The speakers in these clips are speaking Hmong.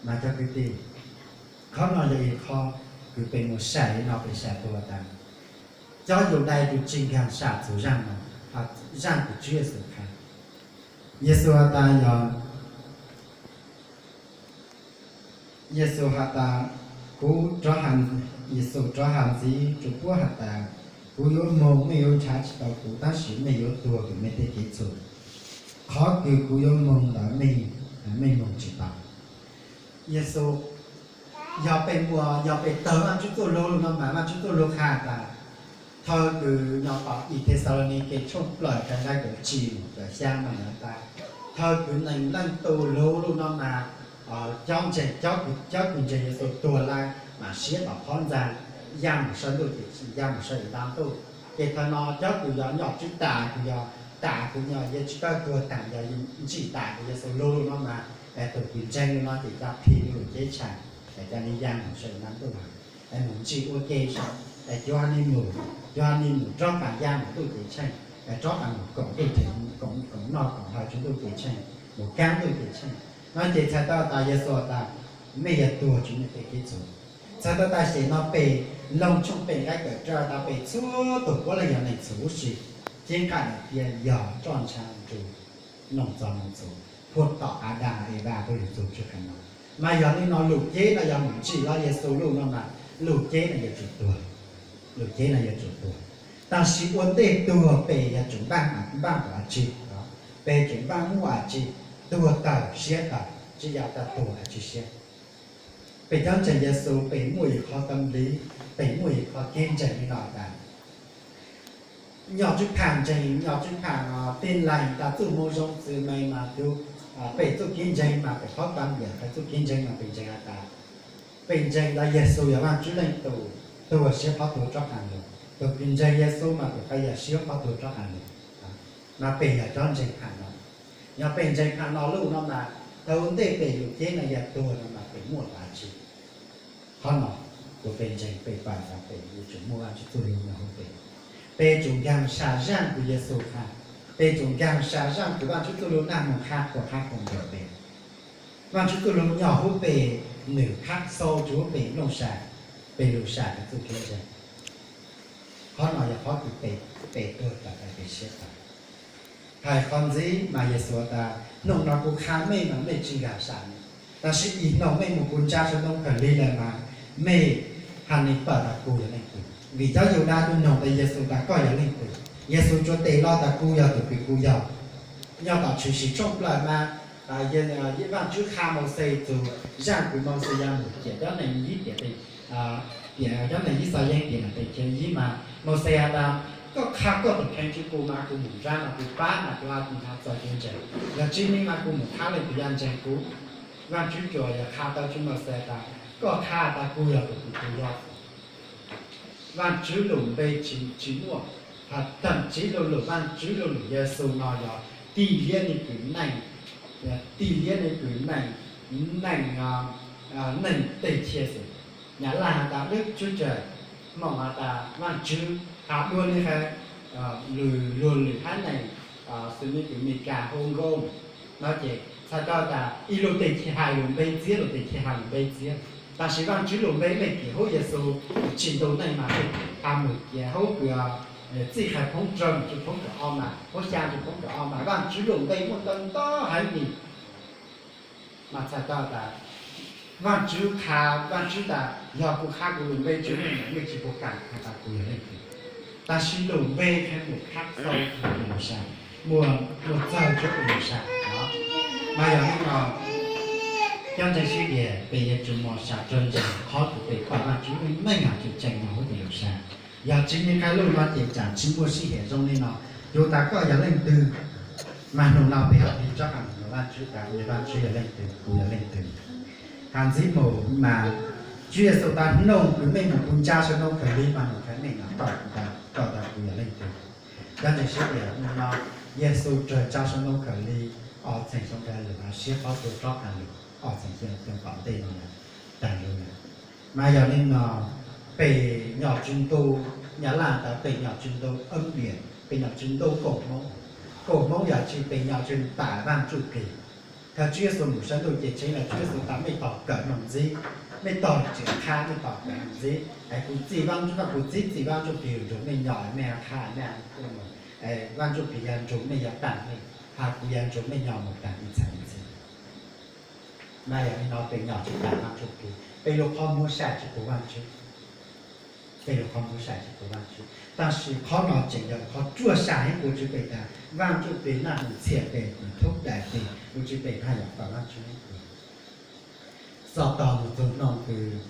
Mas cov kwv tij, qhov no yog ib qho kws peb mus saib no peb saib tuaj tas, cov Yudais tus tsis nkaag sam txug zaaj no, zaaj kws Tswv Yexus qha. Yexus has tas yog, Yexus has tas, kuv, Yexus rov has ntxiv rua puab has tas, kuv yuav moog mej yuav nrhav tsis tau kuv, tab sis mej yuav tuag kws mej tej kev txhum. Qhov kws kuv yuav moog ntawd mej, mej moog tsis tau. Yexus, yog peb muaj, yog peb tawg Vaajtswv txuj lug lug no mas Vaajtswv txuj lug qha tas, thaum kws nyob tom ib Thexalaunikes tshooj plaws nqai kaum tsib mus kaum xyaa mas has tas, thaum kws Neeg Leej Tub lug lug no mas, cov ntseeg, cov kws ntseeg Yexus tuag lawm mas siab tom phab ntxa, yaa mus saw ntuj ces yaa mus saw ntav ntuj. Ces thaum no cov kws yog nyom tswb tas, kws yog tas, kws yog yeej tsis tau tuag taag, yog ntsib tas kws Yexus lug lug no mas, tug kws ntseeg lug no ces ca phim lug lug ceeb tsheej, ca le yaa mus saw ntav ntuj, mus ntsib ua ke saib, cuag le mus, cuag le mus rov qab yaa mus ntuj ceeb tsheej, rov qab mus koom ntuj ceeb, koom noj koom haus rua ntuj ceeb tsheej, mus kaab ntuj ceeb tsheej. No ces txhais tau tas Yexus tas, mej yuav tuag rua mej tej kev txhum. Txhais tau tas xyem no peb Loos tshooj peb nqai kaum rau tas peb txhua tug puav leej yog neeg txhum huv si, ceeb qha tias yog roj ntsha nrug noog txog moog txhum, puag tom Adas Evas tuaj lug txug txug qhov no. Mas yog le no lub cev no yog mus ntsib lug Yexus lug no mas lub cev no yuav tsum tuag, lub cev no yuav tsum tuag. Tab sis ua ntej tuag peb yuav tsum npaaj, npaaj tau dlaab tsi? Peb tsum npaaj muaj dlaab tsi? Tuag tawg siab tawg, tsi yog tas tuag dlaab tsi siab. Peb cov ntseeg Yexus peb muaj ib qho tâm lý, peb muaj ib qho kev ntseeg li no tas, nyom tswb pham ntseeg, nyom tswb pham Tin Lành tas txuj moo zoo txwv me mas tug, peb txuj kev ntseeg mas peb qhov kab npias peb txuj kev ntseeg mas peb ntseeg has tas, peb ntseeg tas Yexus yog Vaajtswv Leej Tub, tuag siab qhov tuag rov qab lug, tug kws ntseeg Yexus mas peb pab yog siab qhov tuag rov qab lug. Mas peb yog cov ntseeg pham no, yog peb ntseeg pham no lug no mas thaum ntej peb lub cev no yog tuag no mas peb muaj dlaab tsi? Qhov no kuv peb ntseeg peb pab tas peb yuav tsum muaj Vaajtswv txuj lug nyob huv peb. Peb tsum nkaag sam zaaj kws Yexus qha, peb tsum nkaag sam zaaj kws Vaajtswv txuj lug naj moog qha quas qha quas nkaus peb. Vaajtswv txuj lug nyob huv peb, nwg khab xaus rua huv peb mloog sam, peb lug sam peb txuj kev ntseeg. Qhov no yog qhov kws peb, peb tuag tas peb siab tawg. Hais qhov ntxiv mas Yexus tas, nub no kuv qha mej mas mej tsi nkaag sam, tab sis ib nub mej mus kuv ntsa saum ntoo khaws lig lawm mas mej ha le pum tas kuv yog leej twg. Vim cov Yudas tub noog tas Yexus tas koj yog leej twg, Yexus tsuas teb lug tas kuv yog tug kws kuv yog. Nyob tom Tshwm Sim tshooj plaws mas Vaajtswv qha Mauxes txug zaaj kws Mauxes yog mus ciam cov neeg Yixalayees, ciam cov neeg Yixalayees tim nam pes chaw Yixalayees mas Mauxes has tas, koj qha koj tug kheej rua kuv mas kuv mus nrad mas kuv pab mas kuv ha txug kev ntseeg, yog tsi ne mas kuv mus qha leej twg yuav ntseeg kuv? Vaajtswv tsuas yog qha tau rua Mauxes tas, koj qha tas kuv yog tug kws kuv yog. Vaajtswv lug npe tsi muaj, thậm chí lub lug Vaajtswv lub lug Yexus no yog tij liab le kws neej, tij liab le kws neej, neej, neej tej chaw xwb. Nyab Laj has tas Đức Chúa Trời, Hmoob has tas Vaajtswv, has dua le hab lwm luag lwm hab neeg xws le kws Meskas hu Nkooj no ces txhais tau tas ib lub teb chaws has lub npe txiab, lub teb chaws has lub npe txiab. Tab sis Vaajtswv lub npe mej kis huv Yexus, tsim ntuj neej mas mej has mus kiag huv kws txij qhais phoob rau mus rua phoob kaum ob mas, huv xya rua phoob kaum ob mas Vaajtswv lub npe muaj ntau ntau heev li. Mas txhais tau tas Vaajtswv qha, Vaajtswv tas yog kuv qha kuv lub npe rua mej mas mej tsi puv kam has tas kuv yog leej twg. Tab sis lub npe qha mus khab xaus rua lub sam, mus, mus txawg rua lub sam no. Mas yog le no, cov ntseeg sib tiag peb yuav tsum moog sam raug ntseeg qhov kws peb pom Vaajtswv lub neej yog tseeb tseeb no huv peb lub sam. Yog tsi ne qha lub no ces tsaam tsi muaj sib hiam zoo le no. Yug tas koj yog leej twg, mas nub no peb ho tig rov qab mus nug Vaajtswv tas Vaajtswv yog leej twg, kuv yog leej twg. Has ntxiv mus mas Tswv Yexus tas nub kws mej mus kuv ntsa saum ntoo khaws lig mas nub khaws mej no tau kuv tas, tau tas kuv yog leej twg. Cov ntseeg sib tiag, nub no Yexus raug ntsa saum ntoo khaws lig ob txheej xyoo tas lug, siab qhov tuag rov qab lug ob txheej xyoo tom ntej no taag lug lawm. Mas yog le no, peb nyom tswv ntuj, Nyab Laj tas peb nyom tswv ntuj ov diam, peb nyom tswv ntuj koom Hmoob. Koom Hmoob yog tsi? Peb nyom tswv ntaim Vaaj Tswv kis. Thaum Tswv Yexus mus saum ntuj ces tseeb los Tswv Yexus tas mej tog kawm noog ntxiv, mej tog tsis qha, mej tog kawm noog ntxiv es kuv txij Vaajtswv, kuv txib txij Vaajtswv plig nrug mej nyob, mej hab qha, mej Vaajtswv plig yog nrug mej yog taag mej, has kuv yog nrug mej nyob mus taag ib txhais ib txhis. Mas yog li no peb nyob tsis taag Vaajtswv plig, peb lub qhov muab saib tsis tug Vaajtswv, peb lub qhov muab saib tsis tug Vaajtswv. Tab sis qhov no tseem yog qhov ruaj sai heev, kuv tsis peb tas Vaajtswv plig naj nug txhiaj peb, thub dais peb, kuv tsis peb tas yog pab Vaajtswv heev. Txog tog mus txug noog kws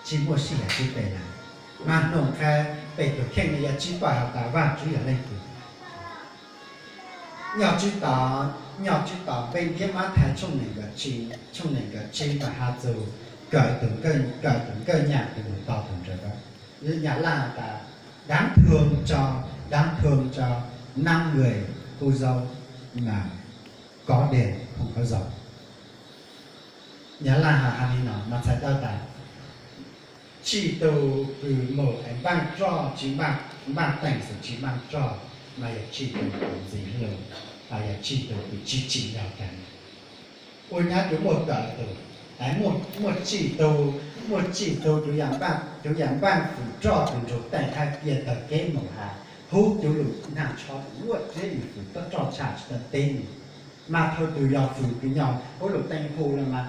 tsis muaj sij hawm tsis peb lawm, mas noog qha peb tug kheej no yog tsis paub has tas Vaajtswv yog leej twg. Nyob tsis tau, nyob tsis tau npe ntiab Mathais tshooj nees nkaum tsib, tshooj nees nkaum tsib mas has txug kawm tug, kawm tug nkawj nyaj kws mus tog tug nrawm, Nyab Laj has tas đáng thương cho, đáng thương cho năm người cô dâu mà có đèn không có dầu. Nyab Laj has li no mas txhais tau tas txij tug kws mus es npaaj roj tsis npaaj teej xwb, tsis npaaj roj, mas yog txij tug kws ntxim hlub, yog txij tug kws tsis tsim nyog kag. Ua nyab kws muaj kawm tug, muaj txij tug, muaj txij tug, cov yaam npaaj fwm roj kws nrug teej hab cia tawg keb mus has, hub cov lug nag tsho muaj dleb nws fwm roj tshaj tsis tau teb nws. Mas thaum twg yog fwm kws nyob huv lug teej hu lug mas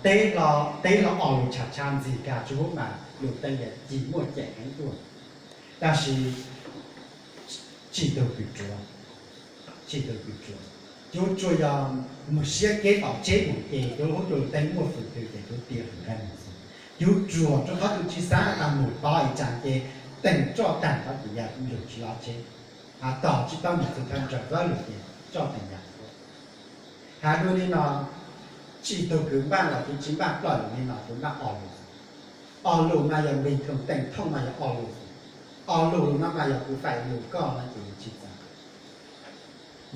teb, teb lug ob lug tshaj tshaj ntxig kag tsuag huv mas lug teej yog ci muaj ceem heev tuaj. Tab sis txij tug kws ruam, txij tug kws ruam, cov ruam yog mus siab keb tom tseb mus ces cov huv cov lug teej muaj fwm twg ces cov tia fwm nqaij mus xwb. Cov ruam rua qhov twg tsis xaav tas mus tod ib tsaam ces teem roj taag qhov twg yog lug tsis lov tseb, has tog tsis tau mus txug thaj ntsawg vab lug ces roj teem yog has dua li no, txij tug kws npaaj los cov tsis npaaj plaws lug li no cov npaaj ob lug. Ob lug mas yog npe thooj teem thooj mas yog ob lug. Ob lug lug no mas yog kuv faim lug koj no ces yus tsis txav.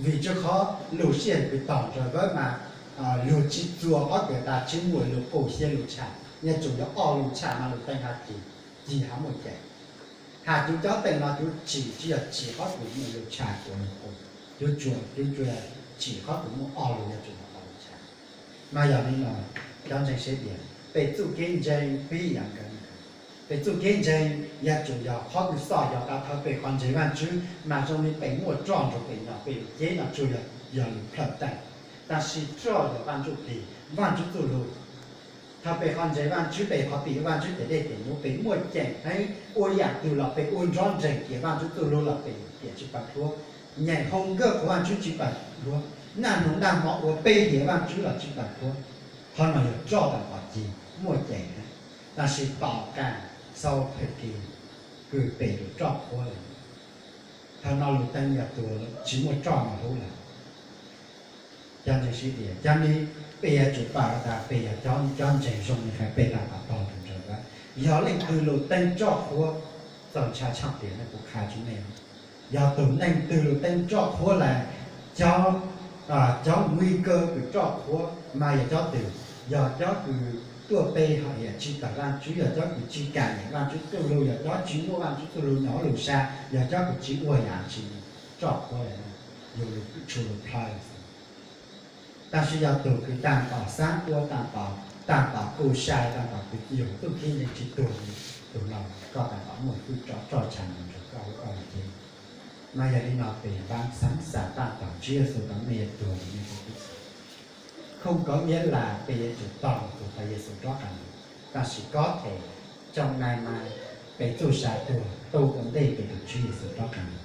Vim rua qhov lug sij hawm kws tog ntsawg vab mas lug tsis txuas qhov kws tas tsis muaj lug qub xyab lug tshaj, yog tsuas yog ob lug tshaj mas lug teej has ci, ci has muaj ceem. Has cov cov teej no cov tsim tsis yog tsim qhov kws muaj lug tshaj tsuas lug qub, cov tsuas cov tsuas tsim qhov kws muaj ob lug yog tsuas yog ob lug tshaj. Mas yog li no, cov ntseeg sab tias peb txuj kev ntseeg pib yam nkaus, peb txuj kev ntseeg yog tsuas yog qhov kws xoj yog tas thaum peb qhov ntseeg Vaajtswv mas zoo li peb muaj roj nrug peb nyob, peb lug cev no tsuas yog, yog lug plhaw teej, tab sis roj yog Vaajtswv plig, Vaajtswv txuj lug. Thaum peb qhov ntseeg Vaajtswv, peb qhov pim Vaajtswv tes dej tes nub, peb muaj ceem heev, ua yam twg los peb ua nrov nreeg, cia Vaajtswv txuj lug los peb cia tsis paws hlua, nyeem hoo nkawj qhuas Vaajtswv tsis paws hlua, naj nug naj hmo ua peb hiam Vaajtswv los tsis paws hlua. Qhov no yog roj taag npaum ci, muaj ceem heev, tab sis tom qab sau phem kis kws peb lug roj qhuab lawm, thaum no lug teej yog tuag tsis muaj roj no huv lawm. Cov ntseeg sab tias cov ne, peb yuav tsum paub tas peb yog cov, cov ntseeg zoo li hais peb taag tom tog tug ntsawg vab. Yog leej twg lug teej roj qhuab, txaus ntshai tshaaj tias nej, kuv qha tsua nej, yog tug neeg twg lug teej roj qhuab lawm, cov, cov nguy cơ kws roj qhuab mas yog cov twg? Yog cov kws tuaj pe hom hiam tsis tawm Vaajtswv, yog cov kws tsis kam nyeem Vaajtswv txuj lug, yog cov tsis muaj Vaajtswv txuj lug nyob huv lub sab, yog cov kws tsis ua yam tsi, roj qhuab lawm, yus lug tshua lug plhaw xwb. Tab sis yog tug kws taag tom xaav ua, taag tom, taag tom kuj sai, taag tom kws yus txuj kev ntseeg tsis tuag, tug no koj taag tom muaj txuj roj, roj tshaj mus nrug koj huv koj lub cev. Mas yog li no peb npaaj xaav xav taag tom Tswv Yexus tas mej yuav tuag, mej txuj kev Không có nghĩa là peb yuav tsum tog tug Yexus rov qab los, tab sis có thể trong nay mai peb txuj sa tuag tu ua ntej peb tug Tswv Yexus rov qab los.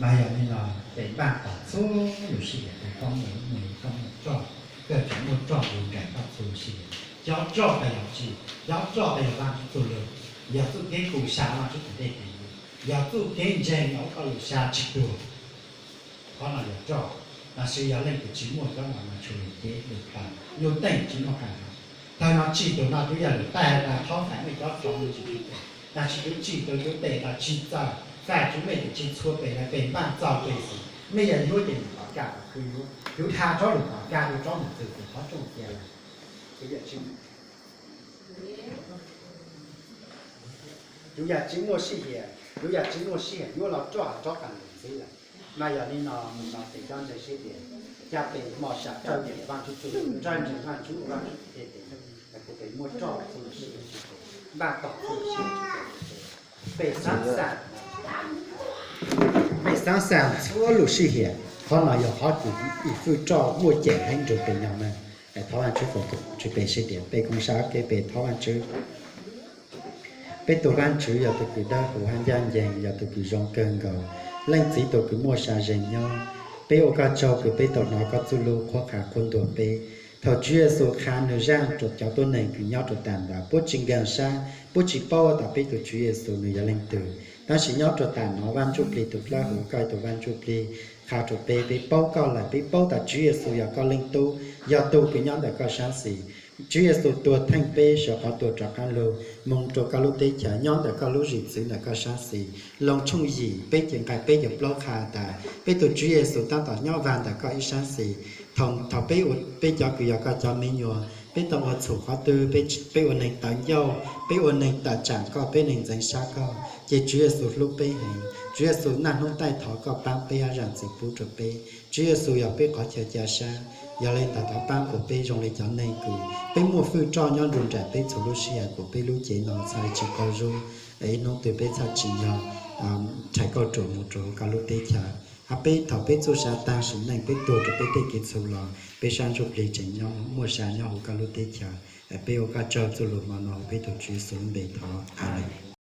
Mas yog li no peb npaaj tog txhua lub sij hawm, koj muaj lub neej, koj muaj roj, koj tseem muaj roj lug nraim koj txhua lub sij hawm. Cov roj tas yog tsi? Cov roj tas yog Vaajtswv txuj lug, yog txuj kev kuj sa Vaajtswv tes dej tes nub, yog txuj kev ntseeg nyob huv koj lub sab tsis tuag. Qhov no yog roj, tab sis yog leej twg tsis muaj cov no mas tshua lug cev lug plhaw, yus teej tsis muaj qee hov. Thaum no txij tug no cov yog lug tag tas qhov fam mej cov roj tsis txawj, tab sis cov txij tug cov tes tas tsis txawj, fam tsis mej tes tsis txhua pem lawm, peb npaaj txaus peb xwb, mej yog yuav ces mus tom kaj tom khw yuav, cov dha tsob lug tom kaj, cov tsob mus txwg tes qhov rooj cia lawm. Cov yog tsis muaj sij hawm, cov yog tsis muaj sij hawm yuav los roj has rov qab los ntxiv lawm. Mas yog li no mus no peb cov ntseeg sab tias Caj pem mos sam caj pem Vaajtswv txuj lug, ntsaj ntseeg Vaajtswv, Vaajtswv txuj lug, kuv pem muaj roj txuj lug sib npaj tog txuj lug sib, pem xaav xaam, pem xaav xaam txhua lug sib hiam. Qhov no yog qhov kws ib fwj roj muaj ceem heev rua peb nyob na. Thov Vaajtswv foom koob tswv peb sib tias peb koob sab kev peb thov Vaajtswv. Peb tug Vaajtswv yog tug kws dawb huv hab ncaaj nceeg, yog tug kws zoo kawg nkaus, leej txiv tug kws muaj sa zeeg nyob. Peb ua koj tsaug kws peb tau hnov koj txuj lug qhuab qha qhuab ntuas peb. Thaum Tswv Yexus qha nwg zaaj rua cov tuab neeg kws nyob rua taam ntawd, puab tsi nkaag sab, puab tsi paub tas peb tug Tswv Yexus nwg yog leej twg. Tab sis nyob rua taam no Vaaj Ntsuj Plig tug dlawb huv, koj tug Vaaj Ntsuj Plig qha rua peb, peb paub koj lawm, peb paub tas Tswv Yexus yog koj leej tub, yog tug kws nyob ntawm koj saab xis. Tswv Yexus tuag theej peb sawv qhov tuag rov qaab lug moog rua koj lub teb chaws, nyob ntawm koj lub zwm txwv ntawm koj saab xis. Loos tshooj yim peb cev nqai peb caug plaub qha tas peb tug Tswv Yexus taab tom nyob vaag ntawm koj ib saab xis. Thaum, thaum peb ua, peb cov kws yog koj cov me nyuam, peb tau ua txhum qhov twg, peb ua neeg tawv ncauj, peb ua neeg tawm tsaam koj, peb neeg ntxeev sab koj, ces Tswv Yexus hlub peb heev. Tswv Yexus naj hnub taij thov koj paab peb hab zaam txim pub rua peb. Tswv Yexus yog peb qhov chaw ca sab. Yog le ntawd thov paab kuas peb zoo le cov neeg kws peb muaj fwj roj nyob nrug nraim peb txhua lub sij hawm, kuas peb lub cev no txhaj le tsi qaug zub, ib hnub twg peb txhaj tsim nyog rhais kauj ruam moog rua huv koj lub teb chaws. Hab peb thaum peb txuj sa taag sim neej, peb tuag rua peb tej kev txhum los peb sab ntsuj plig tseem nyob, muaj sa nyob huv koj lub teb chaws. Peb ua koj tsaug txuj lug hmo no huv peb tug Tswv Yexus lub npe thov, Amees.